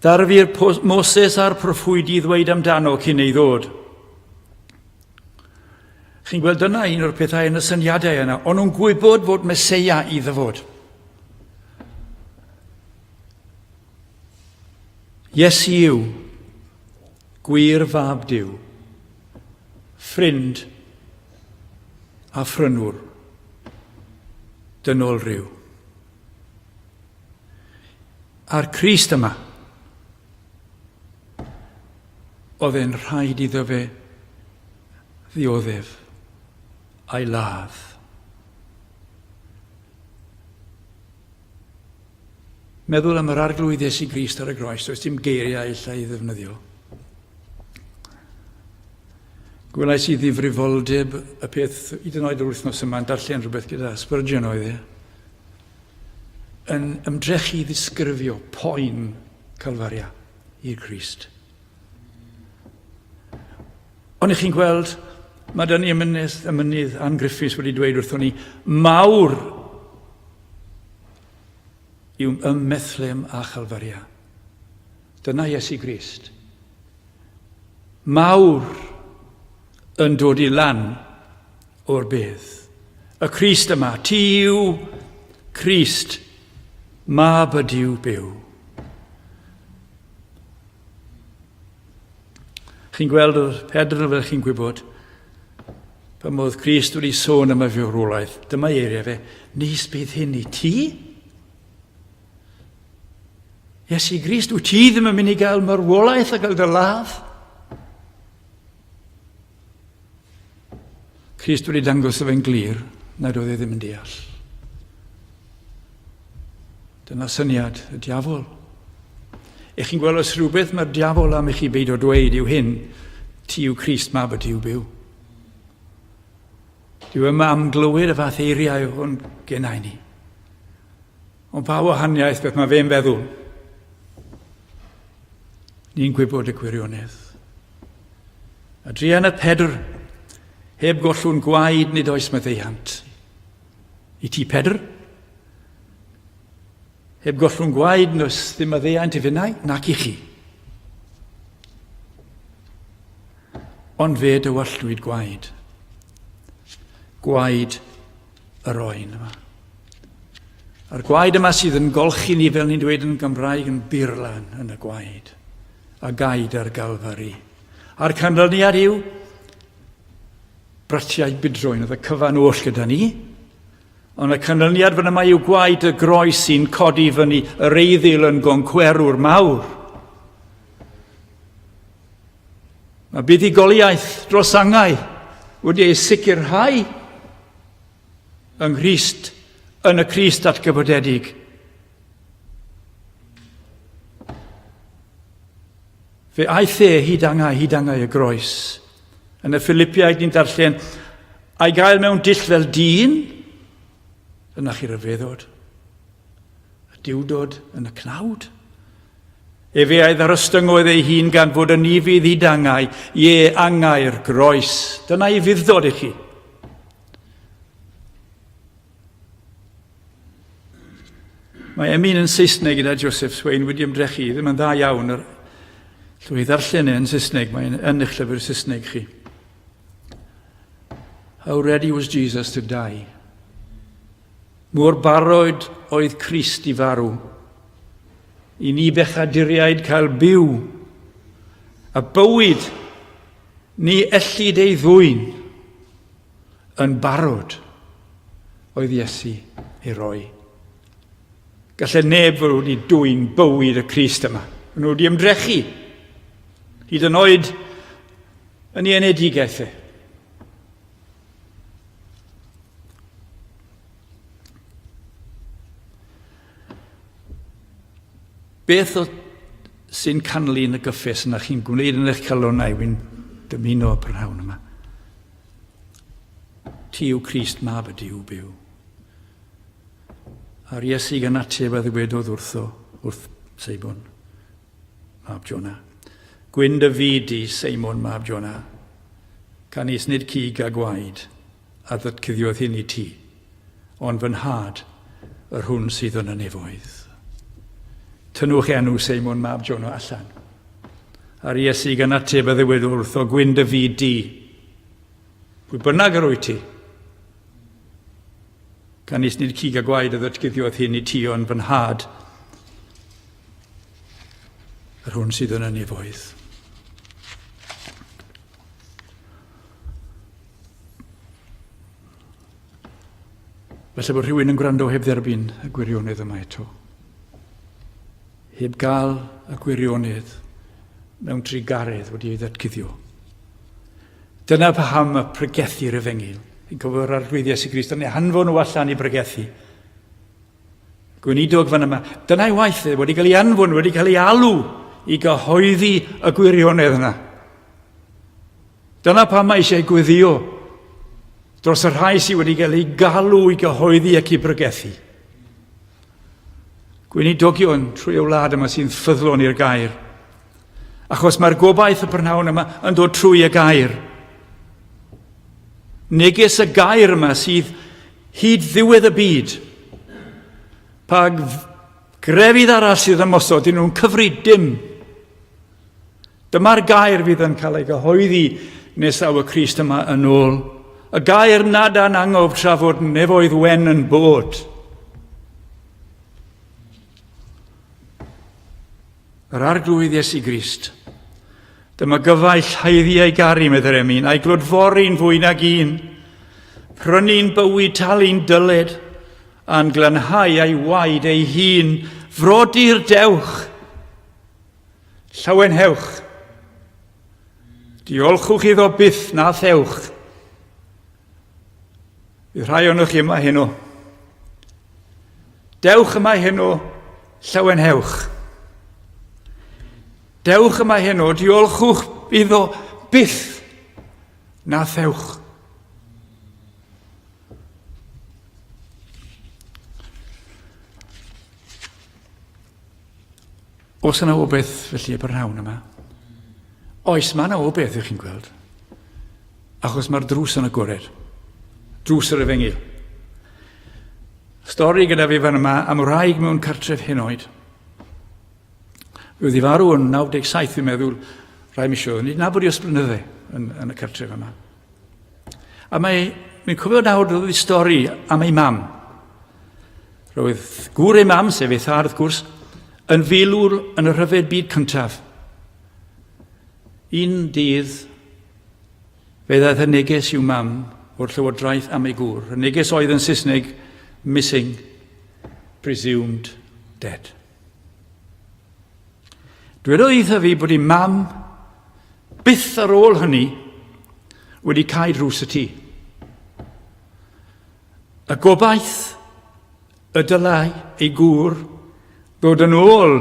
Ddarfu'r Moses a'r proffwydi ddweud amdano cyn ei ddod. Chi'n gweld dyna un o'r pethau yn y syniadau yna. O'n nhw'n gwybod fod Meseia i ddyfod. Iesu yw gwir fab Duw, ffrind a phrynwr dynol rhyw. A'r Crist yma, oedd e'n rhaid iddo fe ddioddef a'i ladd. Meddwl am yr Arglwydd Iesu Grist ar y groes, does dim geiriau illa i ddefnyddio. Gwelais i ddifrifoldeb y peth, hyd yn oed yr wythnos yma, yn darllen rhywbeth gyda Spurgeon oedd e. yn ymdrechu i ddisgrifio poen Calfaria i'r Crist. Ond i chi'n gweld, mae dyn ni ymynydd, ymynydd Ann Griffiths wedi dweud wrthon ni, mawr yw ym Methlehem a Chalfaria. Dyna Iesu Grist. Mawr yn dod i lan o'r bedd. Y Crist yma, ti yw Crist, mab y Duw byw. Chi'n gweld yr Pedr fel chi'n gwybod, pan oedd Crist wedi sôn am y farwolaeth, dyma eiriau fe, nis bydd hyn i ti? Iesu Grist, wyt ti ddim yn mynd i gael marwolaeth a gael dy ladd? Crist wedi dangos fe'n glir nad oedd e ddim yn deall. Dyna syniad y diafol. Ych chi'n gweld os rhywbeth mae'r diafol am i chi beidio dweud yw hyn, ti yw Crist mab y Duw byw. Dyw yma am glywed y fath eiriau o'n genau ni. Ond pa wahaniaeth beth mae fe'n feddwl? Ni'n gwybod y gwirionedd. A druan y Pedr, heb gollw'n gwaed nid oes maddeuant. I ti, Pedr? Heb gollw'n gwaed nid oes ddim maddeuant i finnau, nac i chi. Ond fe dywalltwyd gwaed. Gwaed yr oen yma. A'r gwaed yma sydd yn golchi ni, fel ni'n dweud yn Gymraeg, yn burlan yn y gwaed, a gaid ar Galfari. A'r canlyniad yw bratiau budroen, oedd y cyfan oll gyda ni. Ond y canlyniad fan yma yw gwaed y groes sy'n codi fyny yr eiddil yn goncwerwr mawr. Mae buddugoliaeth dros angau wedi ei sicrhau yng Nghrist, yn y Crist atgyfodedig. Fe aeth e hyd angau, hyd angau y groes. Yn y Philipiaid ni'n darllen, a'i gael mewn dull fel dyn, yna chi ryfeddod. Y diwdod yn y cnawd. Efe a'i ddarostyngodd ei hun gan fod yn ufudd hyd angau, ie, angau'r groes. Dyna ei fuddod i chi. Mae emyn yn Saesneg gyda Joseph Swain wedi ymdrechu, ddim yn dda iawn, yr llwy ddarllen e yn Saesneg, mae'n yn eich llyfr Saesneg chi. How ready was Jesus to die? Mor barod oedd Crist i farw, i ni bechaduriaid cael byw, a bywyd ni ellid ei ddwyn yn barod oedd Iesu ei roi. Gallai neb fod wedi dwyn bywyd y Crist yma. Maen nhw wedi ymdrechu, hyd yn oed yn ei enedigaeth e. Beth o sy'n canlyn y gyffes yna chi'n gwneud yn eich calonnau, wy'n dymuno y prynhawn yma. Ti yw Crist mab y Duw byw. A'r Iesu gan ateb a ddywedodd wrtho, wrth Seibon, mab Jona. Gwyn dy fyd di, Seimon mab Jona, canys nid cig a gwaed a ddatguddiodd hyn i ti, ond fy nhad, yr hwn sydd yn y nefoedd. Tynnwch enw Seimon mab Jona allan. A'r Iesu gan ateb a ddywedodd wrtho, Gwyn dy fyd di, pwy bynnag yr wyt ti, Canys nid cig a gwaed a ddatguddiodd hyn i ti ond fy nhad, yr hwn sydd yn y nefoedd. Felly bod rhywun yn gwrando heb dderbyn y gwirionedd yma eto. Heb gael y gwirionedd mewn trugaredd wedi ei ddatguddio. Dyna paham y pregethu'r efengyl. Yn cofio'r Arglwydd Iesu Grist yn ei hanfon nhw allan i bregethu. Gweinidog fan yma, dyna'i waith e, wedi cael ei anfon, wedi cael ei alw i gyhoeddi y gwirionedd yna. Dyna pam mae eisiau gweddio dros y rhai sydd wedi cael ei galw i gyhoeddi ac i bregethu. Gweinidogion trwy y wlad yma sy'n ffyddlon i'r gair. Achos mae'r gobaith y prynhawn yma yn dod trwy y gair. Neges y gair yma sydd hyd ddiwedd y byd. Pa grefydd arall sydd ymosod, dyn nhw'n cyfri dim. Dyma'r gair fydd yn cael ei gyhoeddi nes aw y Crist yma yn ôl. Y gair nad a'n angof tra fod nefoedd wen yn bod. Yr Arglwydd Iesu Grist. Dyma gyfaill haeddu ei garu, meddai'r emyn, a'i glodfori'n fwy nag un. Prynu'n bywyd, talu'n dyled, a'n glanhau a'i waed ei hun. Frodyr, dewch! Llawenhewch. Diolchwch iddo byth na thewch. Bydd rhai ohonoch chi yma heno. Dewch yma heno, llawenhewch. Dewch yma heno, diolchwch iddo byth na thewch. Oes yna obeith felly y prynhawn yma? Oes, mae yna obeith ych chi'n gweld. Achos mae'r drws yn agored. Drws yr efengyl. Stori gyda fi fan yma am wraig mewn cartref henoed. Fe oedd i farw yn 97, fi'n meddwl, rhai misoedd. Nid nabod i ers blynydde yn, yn y cartref yma. A mae, mi'n cofio nawr roedd ei stori am ei mam. Roedd gŵr ei mam, sef ei thad wrth gwrs, yn filwr yn y rhyfel byd cyntaf. Un dydd, fe ddaeth y neges i'w mam o'r llywodraeth am ei gŵr. Y neges oedd yn Saesneg, missing, presumed dead. Dwedodd eitha fi bod ei mam byth ar ôl hynny wedi cau drws y tŷ. Y gobaith y dylai ei gŵr ddod yn ôl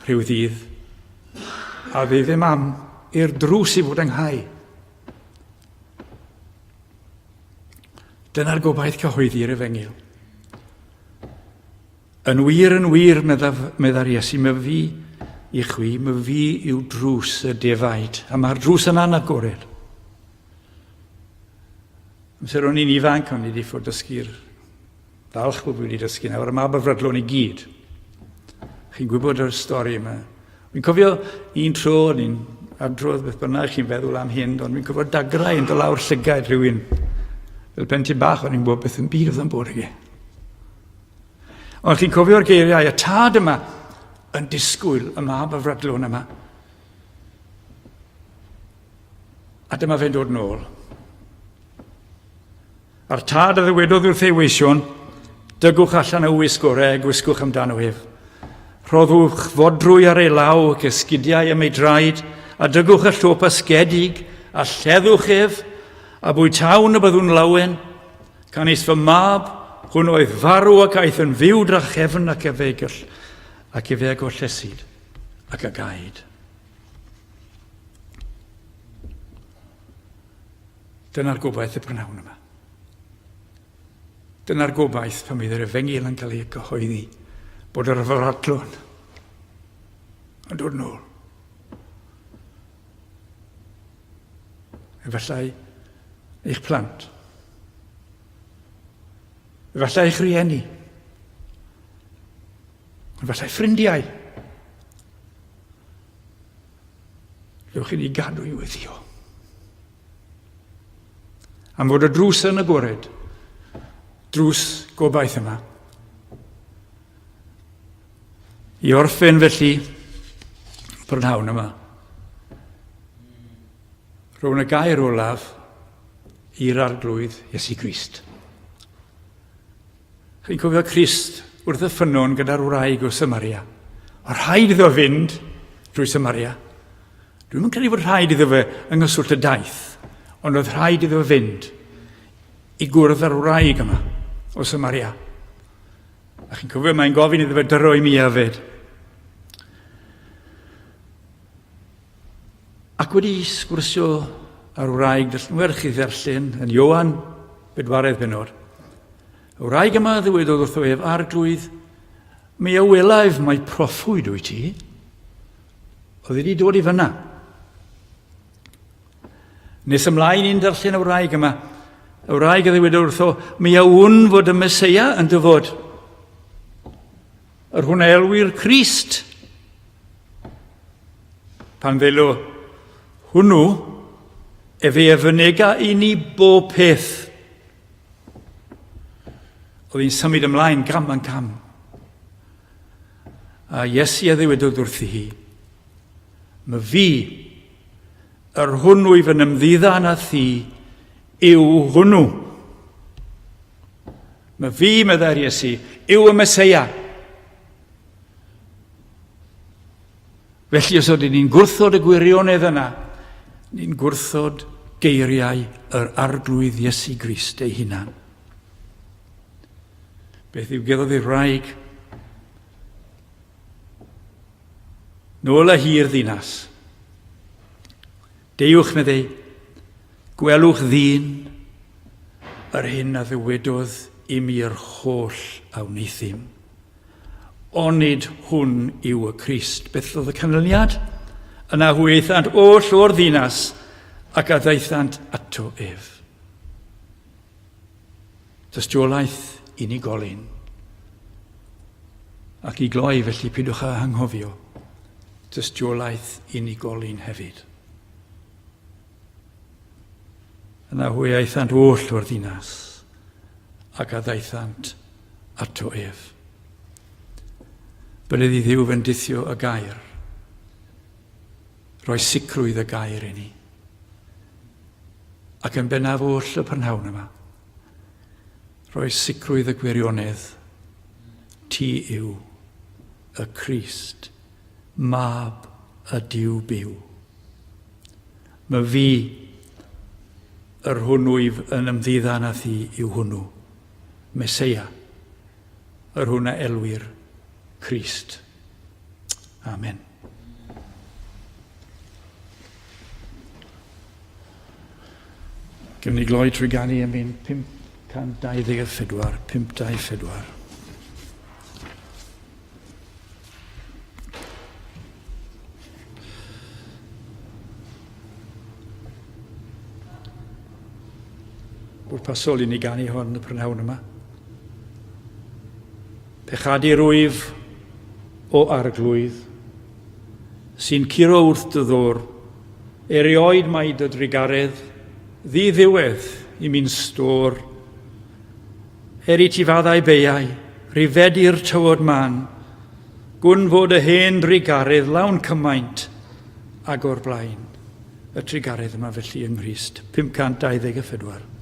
rhyw ddydd a fydd ei mam i'r drws i fod ynghau. Dyna'r gobaith cyhoeddi'r efengyl. Yn wir, yn wir, meddaf, meddai'r Iesu, my fi i chwi, my fi yw drws y defaid. A mae'r drws yna'n agored. Amser o'n i'n ifanc, o'n i wedi ffod dysgu'r falch bod fi wedi dysgu nawr, y mab y frydlon i gyd. Chi'n gwybod yr stori yma. Fi'n cofio un tro, o'n i'n adrodd beth bynnag chi'n feddwl am hyn, ond fi'n cofio dagrau yn dod lawr llygaid rhywun. Fel plentyn bach, o'n i'n gwybod beth yn byd oedd yn bod ag e. Ond chi'n cofio'r geiriau, y tad yma yn disgwyl y mab y fradlon yma. A dyma fe'n dod nôl. A'r tad a ddywedodd wrth ei weision, dygwch allan y wisg orau a gwisgwch amdano ef. Rhoddwch fodrwy ar ei law ac esgidiau am ei draed, a dygwch y llwp asgedig, a lleddwch ef, a bwytawn y byddwn lawen, Canys fy mab, hwn oedd farw ac aeth yn fyw drachefn ac efe gyll, ac efe a gollesid ac a gaed. Dyna'r gobaith y prynhawn yma. Dyna'r gobaith pan fydd yr efengyl yn cael ei gyhoeddi bod yr fradlon yn dod nôl. Efallai eich plant. Efallai eich rhieni. Efallai ffrindiau. Dewch i ni gadw i weddio. Am fod y drws yn agored, drws gobaith yma. I orffen felly, prynhawn yma, Rhown y gair olaf i'r Arglwydd Iesu Grist. Chi'n cofio Crist wrth y ffynnon gyda'r wraig o Samaria. O rhaid iddo fynd drwy Samaria. Dwi'n yn credu fod rhaid iddo fe yng nghyswllt y daith, ond oedd rhaid iddo fynd i gwrdd â'r wraig yma o Samaria. A chi'n cofio mae'n gofyn iddo fe dyro i mi yfed. Ac wedi sgwrsio â'r wraig, werth chi ddarllen yn Ioan, bedwaredd benod. Y wraig yma ddywedodd wrtho ef, Arglwydd, Mi a welaf mai proffwyd wyt ti. Oedd wedi dod i fyna. Nes ymlaen i'n darllen y wraig yma. Y wraig a ddywedodd wrtho, mi a wn fod y Meseia yn dyfod. Yr hwn a elwir Crist. Pan ddelo hwnnw, efe a fynega i ni bob peth. Oedd hi'n symud ymlaen gam yn cam. A Iesu a ddywedodd wrthi hi, My fi, yr hwn wyf yn ymddiddan â thi, yw hwnnw. My fi, meddai'r Iesu, yw y Meseia. Felly os ydyn ni'n gwrthod y gwirionedd yna, ni'n gwrthod geiriau yr Arglwydd Iesu Grist ei hunan. Beth yw geddodd i'r wraig? Nôl a hi'r ddinas. Deuwch, meddai, gwelwch ddyn yr hyn a ddywedodd i mi yr holl a wneuthum. Onid hwn yw y Crist? Beth oedd y canlyniad? Yna hwy aethant oll o'r ddinas ac a ddaethant ato ef. Tystiolaeth unigolyn. Ac i gloi, felly, pidwch â hanghofio, tystiolaeth unigolyn hefyd. Yna hwy aethant oll o'r ddinas ac a ddaethant ato ef. Bydded i Dduw fendithio y gair, rhoi sicrwydd y gair i ni. Ac yn bennaf oll y prynhawn yma, rhoi sicrwydd y gwirionedd, ti yw y Crist, mab y Duw byw. Mae fi, yr hwn wyf yn ymddiddan â thi yw hwnnw, Meseia, yr hwn a elwir Crist. Amen. Gewn ni gloi trwy ganu am un 524, 524. Bwrpasol i ni ganu hon y prynhawn yma. Pechadu rwyf o arglwydd, sy'n curo wrth dy ddôr, erioed mae dy drugaredd ddi-ddiwedd i mi'n stôr. Er i ti faddau beiau, rifedi'r tywod man, gwn fod y hen drugaredd lawn cymaint ag o'r blaen. Y trugaredd yma felly yng Nghrist. 524.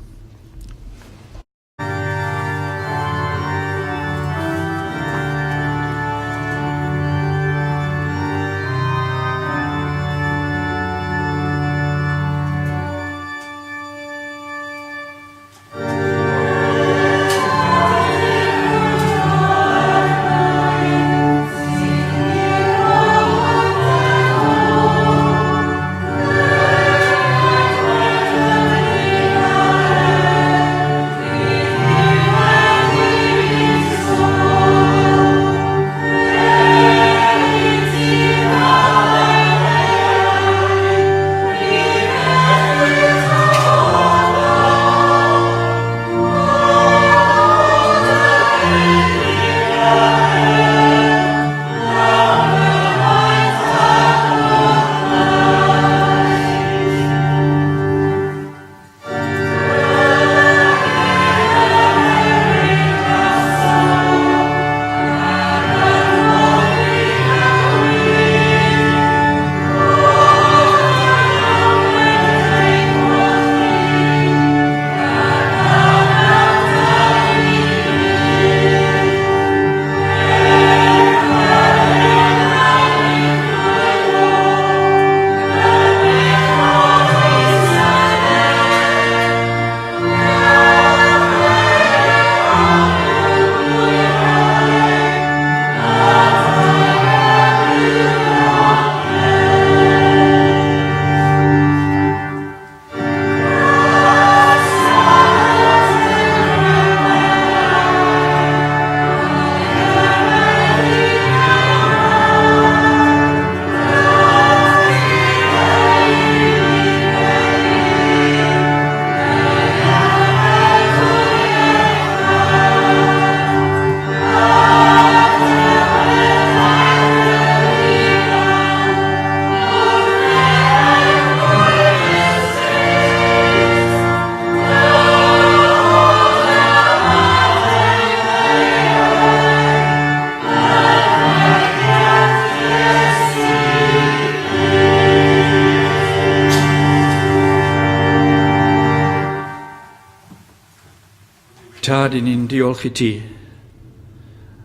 Tad, i ni'n diolch i ti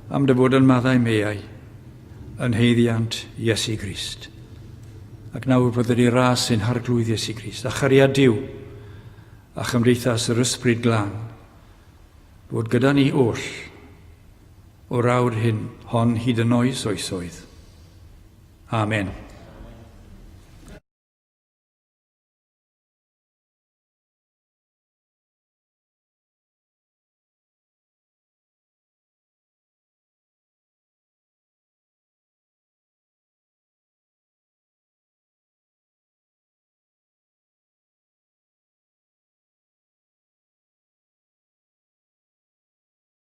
am dy fod yn maddau meiau yn haeddiant Iesu Grist. Ac nawr bydded i ras ein Harglwydd Iesu Grist, a chariad Duw, a chymdeithas yr Ysbryd Glân, fod gyda ni oll o'r awr hyn hon hyd yn oes oesoedd. Amen.